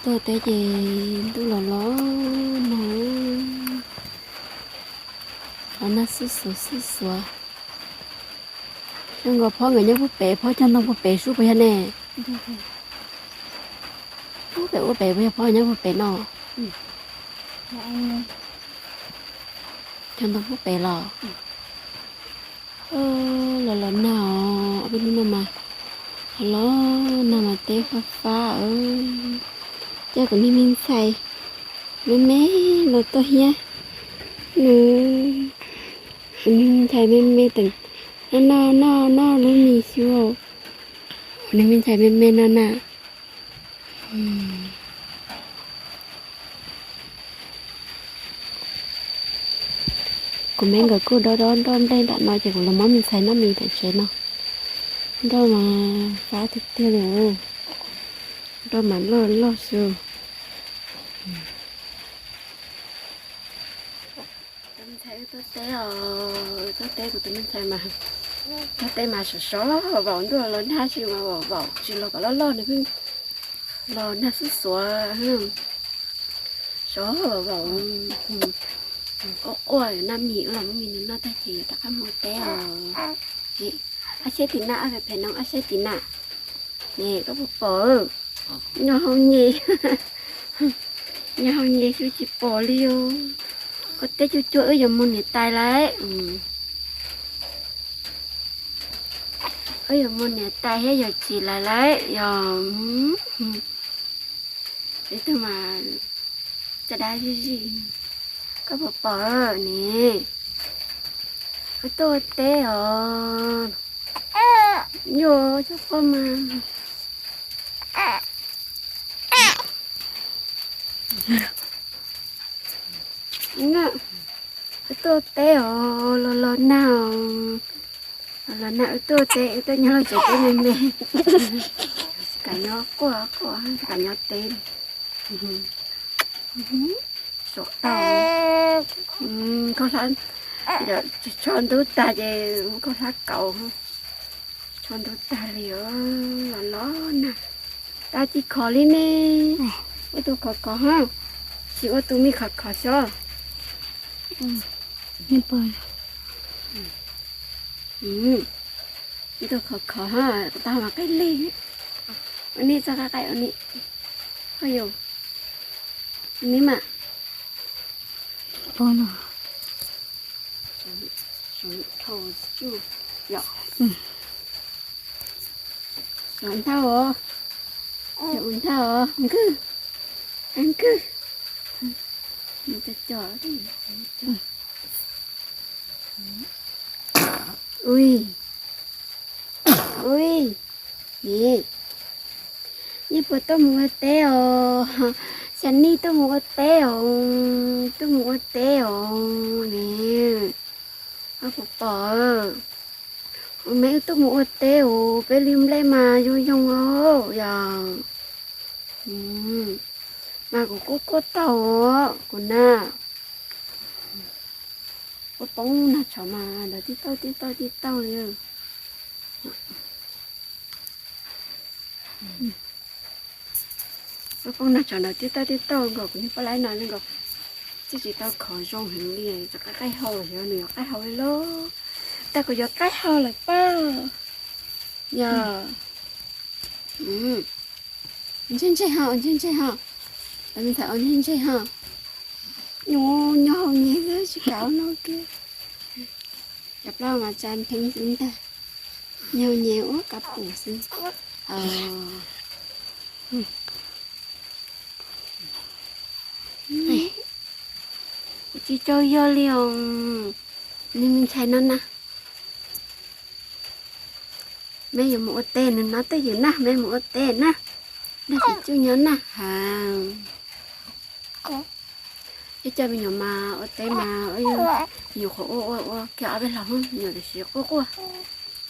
Tuaj teb ces ntuj los los nag, los nag xub xuav xub xuav. Zoo nkaus phob nkawd nyob puag pem, phob cog ntoo puag pem sub puas yog ne? Puag pem ua pem puas yog phob nyob puag pem no? Cog ntoo puag pem los. Los los nag os, ob peb hnub no mas los los nag mas teb fab fab. Coj kuv niag me ntxhais me me los tuaj thiab. Nws, kuv niag me ntxhais me me teem noj noj noj lub mis xwb. Kuv niag me ntxhais me me no na. Kuv me nkawd kuj dob dob nroj nplej nram no ces kuv los muab me ntxhais noj mis pem tsev no. Nroj mas fab tiag tiag li. Nroj mas loj loj xwb. Tus me ntxhais wb tuaj teb os, wb tuaj teb kuv tus me ntxhais mas, tuaj teb mas sov sov vaum ntuj los nag tsis mas vaum vaum tsis los kom loj loj nws pheej los nag xub xuav. Sov vaum quaj quaj noj mis, wb los muab mis nws noj tag ces rov qab mus ua teb os. Ab seb tim na, ab phem phem no ab seb tim na. Ne koj puas pom, nyob hauv nyem, nyob hauv nyem xwb tsis pom li os. Ua teb cuag cuag wb yuav mus niam tais lawm. Wb yuav mus niam tais thiab yawm txiv lawv lawm yog. Ib tug mas caj dab zij zij, koj puas pom ne? Wb tuaj ua teb os. Nyuaj coj poj mas. Wb tuaj ua teb os, los los nag os. Los los nag wb tuaj ua teb, wb tuaj nyob lub tsev teb me me. Tsis kam nyob quaj quaj, tsis kam nyob teb li. Saum tau, khaub hlab, tsis tsho ntub tag ces muab khaub hlab kauv, tsho ntub tag li os. Los los nag, tab tsis khov li ne. Ua tus khov khov ha, tsis ua tus me khov khov xyov. Ib tug khov khov ha, tau mas qaij lig. Ua nej txoj qaij qaij ua nej. Ho yus, ua nej mas. Suav nthaub os, suav nthaub os, nkwg, nkwg. Ui, ui, ne, nej puas tuaj mus ua teb os? Xya nej tuaj mus ua teb os, tuaj mus ua teb os ne. Koj puas pom, me wb tuaj mus ua teb os, peb li nplej mas zoo zoo os yog. Mas kuv kuj quaj tau os kuv na. Kuj poob nag tshauv mas ntawd tib tauj tib tauj tib tauj li. Kuj poob nag tshauv ntawd tib tauj tib tauj nkaus kuv niag poj laib no nkaus. Tsis tsis tau khov zoo heev li, txog qaib qaib hau los xyov nws yuav qaib hau li lauj. Tag kuv yuav qaib hau lawm pab. Yog. Ntsej ntseg ho, ntsej ntseg ho. Lawv me ntxhais ua ntsej ntseg ho. Nyuj nyob hauv nyem xwb tsis kav ua no kiag. Cov plaub mas tsa ntheev xwb ntag. Nyob hauv nyem ua kab pum xwb. Kuv tsis tau yog li os. Nws me ntxhais no na. Meb yuav mus ua teb, nws no twj ywm na, meb mus ua teb na. Nag tsis tsuj nyob na ha. Ib co me nyuam mas ua teb mas me nyuam qhuav ua ua ua kiag ob peb hlau, me nyuam tam sim quaj quaj.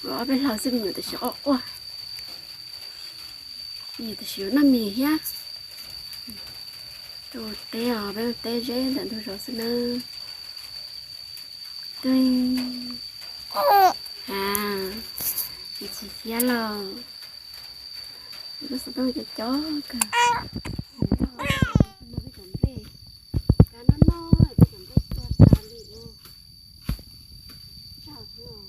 Ua ob peb hlau xwb me nyuam tam sim quaj quaj. Me nyuam tam sim yuav noj mis thiab. Tuaj ua teb os, peb ua teb ze ntawm ntug zos xwb na. Tsis tsis thiab lauj. Lub xov tooj cov cov kawg. Peb cov nplej, kav no no, peb cov nplej tuag tas li ua tsawg thiab.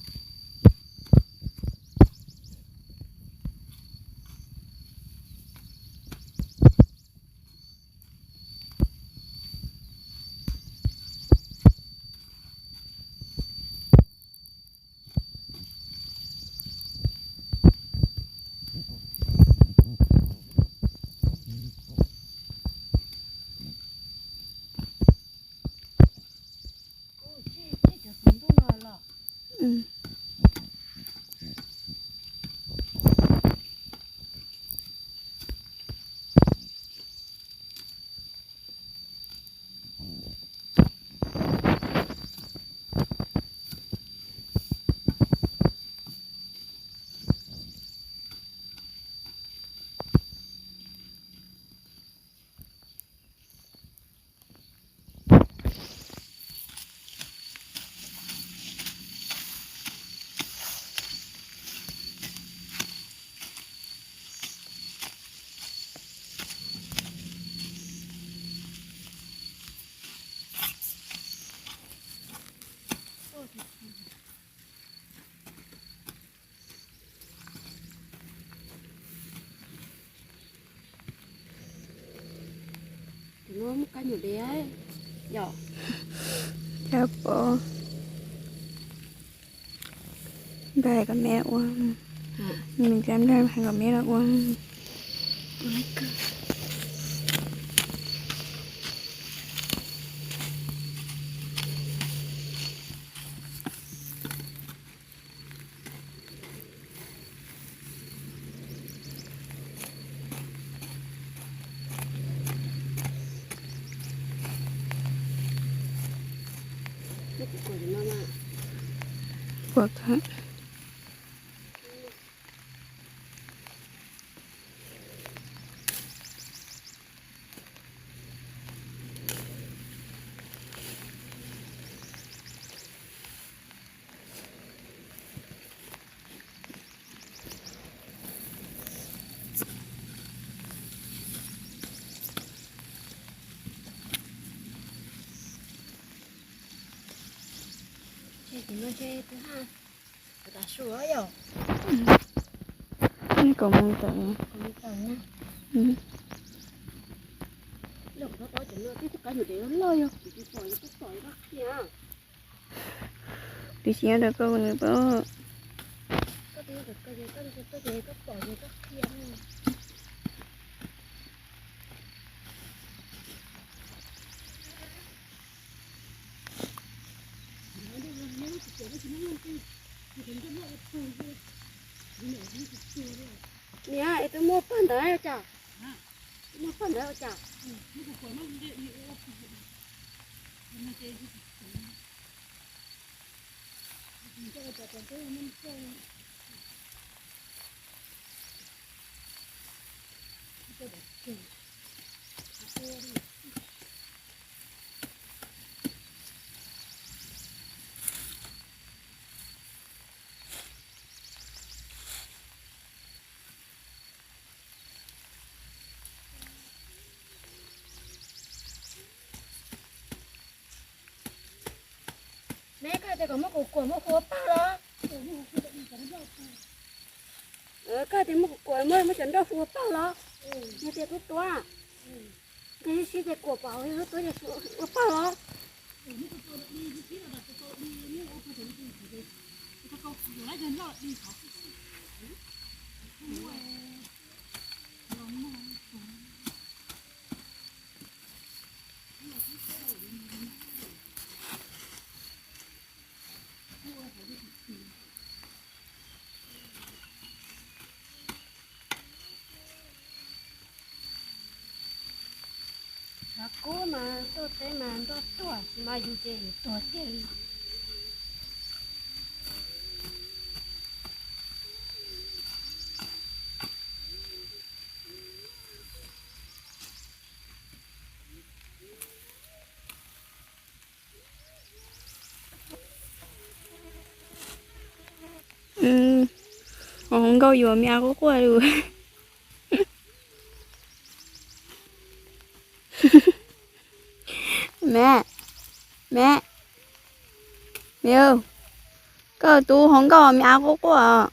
Tus no muaj kab nyuam dev yom. Cab pov. Npaj kom me ua. Nws cab npaj kom me los ua. Ua kawg. Ces tus no ces tus haj, tus tav su yom. Kom mus tawm. Kom mus tawm na. Lawm kuv rov qab cov no twb kab nyuam dev loj yog kuv tsis pom yog koj pom yog koj qhia. Kuv tsis nyob rau koj nws pom. Koj twb nyob rau koj ces koj, koj ces koj pom ces koj qhia. Niam, es twb muaj pawg ntawd ua cas? Twb muaj pawg ntawd ua cas? Me, koj tias kom muab kuv kuam muab hu ua pawg los? Koj tias muab kuv kuam muab, muab cov nroj hu ua pawg los? Yog tias tub tuab, nkag sib ces kuam pom hauv tub tuab ces ua pawg los? Cov kub mas tuaj teb mas nroj tuag, tsis mas yus ces yus tuag tiag li. Ua hauv nkauj yuav me a quaj quaj lus. Me, me, me, koj tus hluas nkauj me av quaj quaj.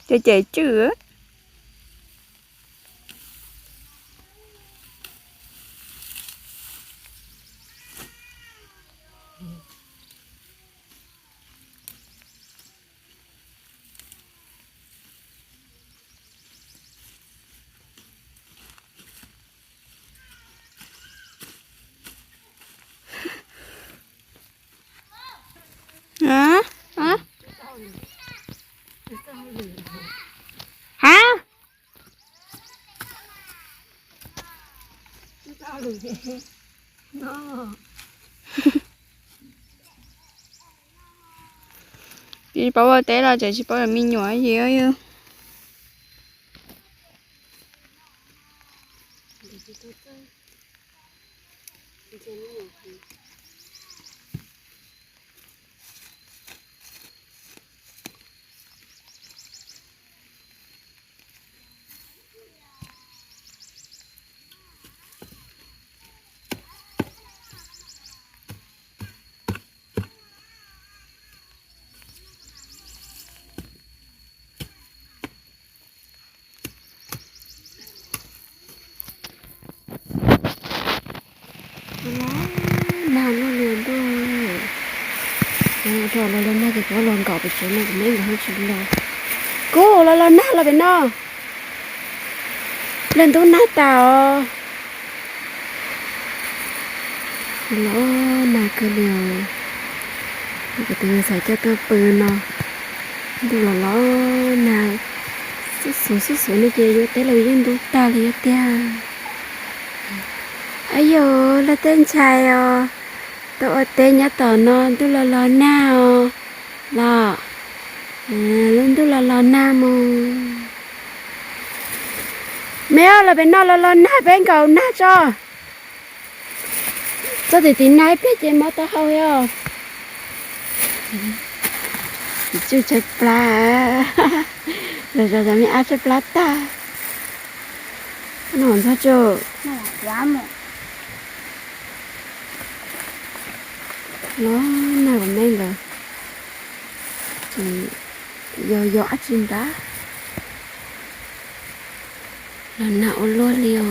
Ces ces tswj. Hab, tsis paub ua teb los tseem tsis paub yog me nyuam yig. Los nag luaj li ntuj. Los los nag ces kuv los nkaum pem tsev no kuv me nkawd ho tsis los. Kuv los los nag los pem no. Luag ntub nag tas os. Los nag kawg li os. Kuv tus me ntxhais coj tuaj pw no. Ntuj los los nag xub xuv xub xuv no ces yuav teb los yeej ntub tag li yuav tiag. Ab yus, luag tej ntxhais os, tuaj ua teb nyob tom no ntuj los los nag os. Los, lub ntuj los los nag mus. Me os, los pem no los los nag, peb nkaum nag tso. Txog tim tim nag ib pliag ces mov tau hau os. Tim tsuj tshaib plab, los zov zov me ab tshaib plab tag. Noj ntxhab tso. Los nag los me ntawd, yog yog dab tsi ntag. Los nag ua luaj li os.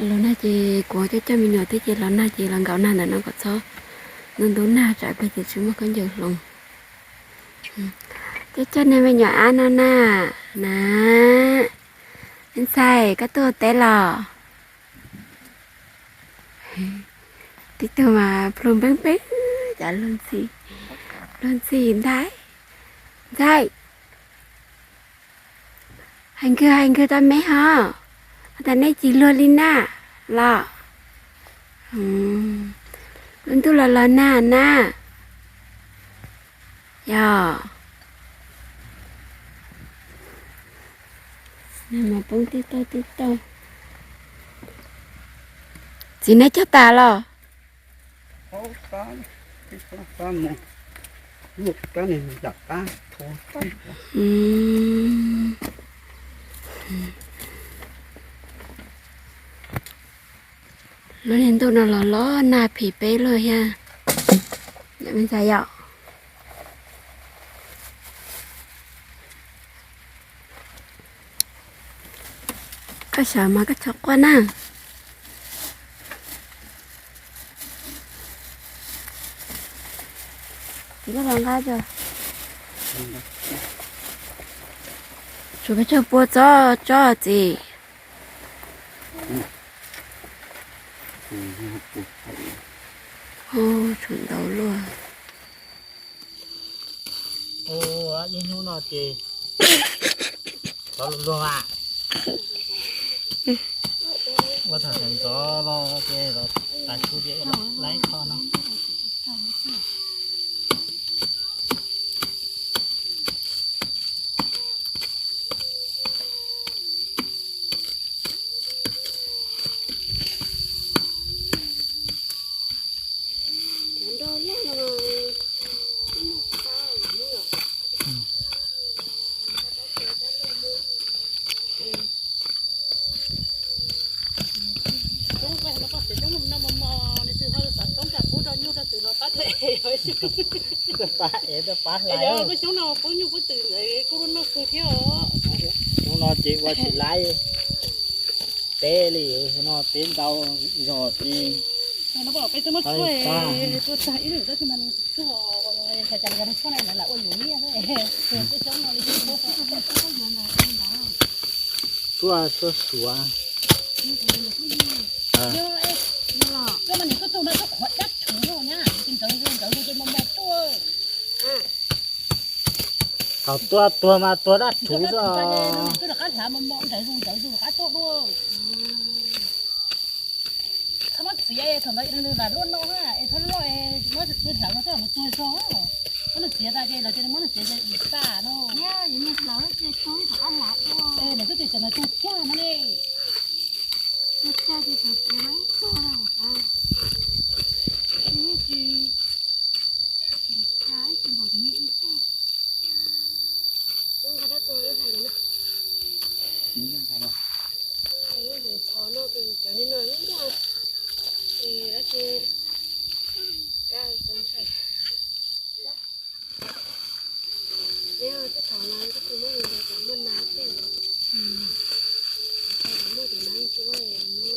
Los nag ces kuv coj coj me nyuam thiab ces los nag ces los nkaum nag ntawm no kom txhob ntub ntub nag tsam pliag ces tsis muaj khaub ncaws hloov. Coj coj niag me nyuam ab no na, na. Ntxhais, koj tuaj ua teb los? Tib tug mas plhu npeeb npeeb, cas luag ntxhi, luag ntxhi ntag. Ntxhais, hais nkawg hais nkawg tau me ho, tas nej tsis luag li na los. Lub ntuj los los nag na. Yog, nag mas poob tib tauj tib tauj. Txiv neb cog tas los? Lub niag ntuj no los los nag phim peb luaj thiab. Yom, me ntxhais yom. Koj sawv mas koj txhob quaj na. Txiv, koj los nqa tso. Tshuav peb tsawg pua tsob tsob txiv. Tshuav ntau luaj. Ua ib hnub no ces txov luag luag a. Ua thaum sawv ntxov los ces los tas su ces laib kho no. Pab ev, pab hlais. Koj xyoob no pub nyuj pub twm ntawd kuj noj kawg thiab os. Xyoob no ces ua tsis laib teb li, xyoob no teb ntau zog ces. Peb twb muab tshuaj, tshuaj tag ib lwm tab sis mas nws tuag, cas cas nws tshuaj na lam ua yuam nyiaj xwb. Peb xyoob no li tshuaj, tshuaj suav. Koj mas nws tuaj tug no tuaj qhuav dab tshwv no na, ces ntsawv zus ntsawv zus ces mos mos tuaj. Thaum tuag tuag mas tuag dab tshwv xwb. Tuaj rov qab hlav mos mos ntsawv zus ntsawv zus rov qab tuaj dua. Txhob muab txiav, thaum ntawd nws lam luaj no na, es txhob luaj, muab hlawv no tej zaum nws tuag zog. Muab nws txiav tas ces lawv tias muab nws txiav ces dim tag no. Nws twb tias cov no tuag cag no ne. Tuag cag ces txawm txiav mas tuag lawm. Ces tsis dim tag ib tsis npaum ces nws ib tuag. Lub nqa rab tuag lub hais yom na. Lub ntawd thov no ces cov niag no lub ntuj es dab tsi kab txaus ntshai. Yog twb thov no twb tsis muaj nws los tsam muaj nab tej no. Muaj tus nab tsis ua no.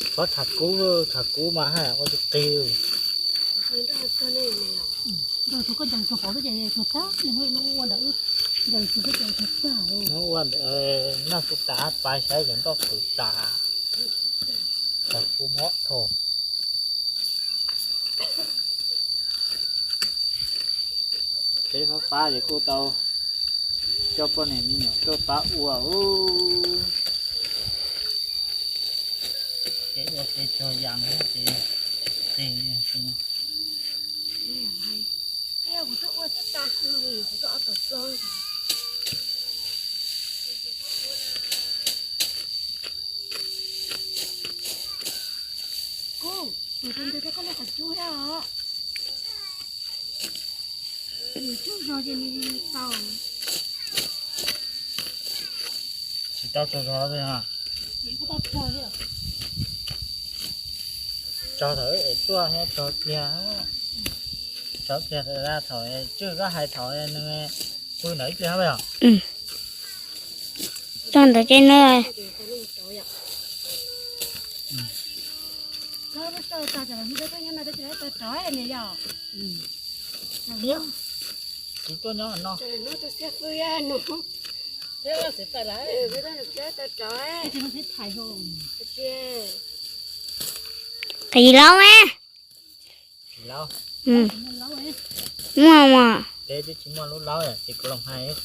Txhob tshav kub, tshav kub mas haj ua tus qig. Nrog tus koj ncees tsuag pauv xwb ces tsuag tag, nws ua ntawd ncees tsuag xwb ces tsuag tag. Nws ua ntawd noj kuv tas pais saib cov nroj qhwv tas. Tshav kub mob dhau. Peb fab fab ces kuj tau coj poj niam me nyuam tuaj pab ua. Ces ua peb tog yas ces qig. Kuv tuaj ua thiab tas, kuv tuaj ob tog txog. Kuv, kuv tus ntu rau koj lub qhov cub thiab os. Nws tsaug zog ces nws tau. Tsis tau tsaug zog li os. Tsaug thaum es tuaj thiab tsaug pliag. Tsaug pliag thaum, thaum tswj koj hais thaum nws pw ntawd ib pliag os. Tsaug ntawd ces nws Tsis tuaj nyob no. Qis laub me. Muaj mas. Peb twb tsis muaj lub laub ces kuv los hais.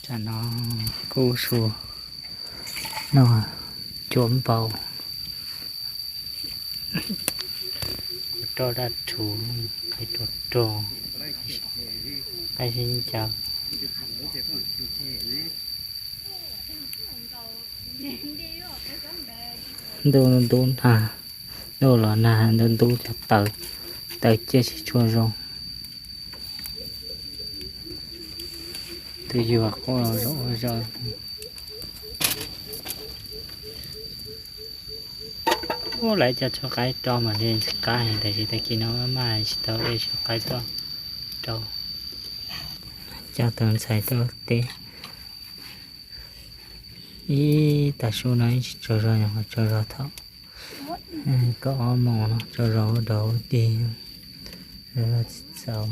Tam no kuj su no cuam npaum, kuv rau dab rhuv, qhib rau rau, qaib sib ncaws. Ntuj ntub nag, ntuj los nag ntub ntub cov taws, taws ciaj tsis tshua zoo. Tus yuag quaj los zaum ua zaus. Ub, lawv coj tshuaj qaib rau mas ntshe qab heev, tab sis tag kis no maj maj tsis tau ej tshuaj qaib tuaj rau. Coj tus ntxhais tuaj teb. Ib tag su no ib tsis tsaug zog, yog tsaug zog thaum kaum ob moos no tsaug zog ua dog ua dig, tsis txaus.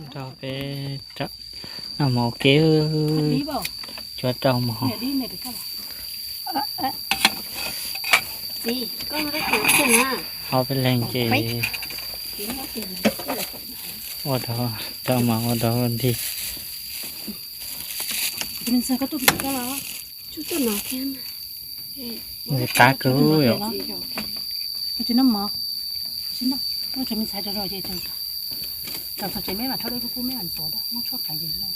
Nrog peb noj mov ua ke, cuab rau mov. Ob peb leeg ces ua dog rau mov ua dog ua dig. Ntxawg, koj tuaj tim koj los? Tsis qab kawg yom. Koj tsis noj mov, tsis noj, noj tsuas me ntxhais rau zog ces txog tsev me mam rhaub dej kub kub me mam ntxuav da muab tshuaj qev ces noj.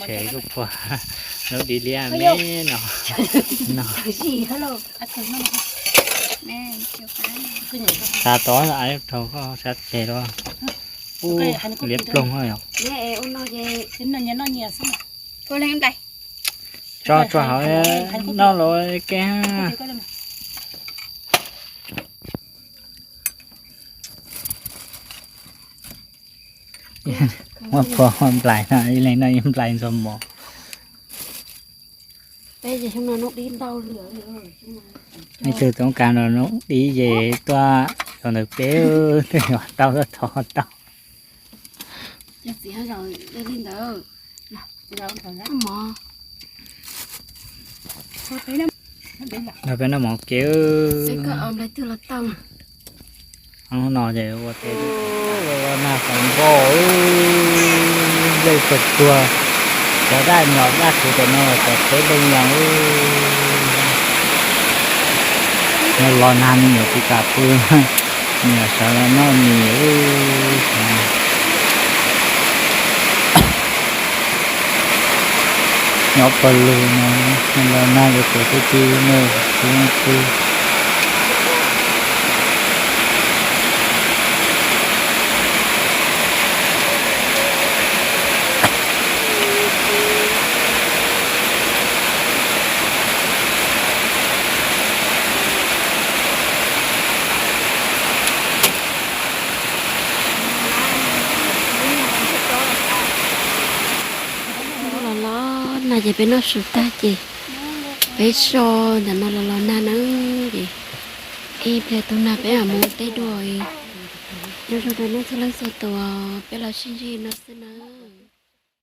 Tsev kuj puag, lub dib liab me no no. Xav tod rau koj sab ceg los. Ub, liab ploog yom. Tso tso hauv, noj los ke. Muab phua nplais no, ib leeg noj ib nplais ntxuag mov. Leej twg toob kas noj dib ces tuaj zaum ntawm peb, tej zaum tau tuaj thov tau. Nrog peb noj mov kev. Hnub no ces ua teb los nag qhov npoj, nplej tuag tuag, cov daj nyom daj kuv tom no los cov teb nplej nyom. Los los nag me nyuam tsis kam pw, me nyuam sawv los noj mis. Nyob pawg lug no, los nag yuav pem teb tib no, tsis pw. Los los nag ces peb noj su tag ces peb so ntawm no los los nag na ces ib pliag tu nag peb mam mus teb dua. Nyob zoo rau nej txhua leej txhua tus, peb los sib ntsib no xwb na.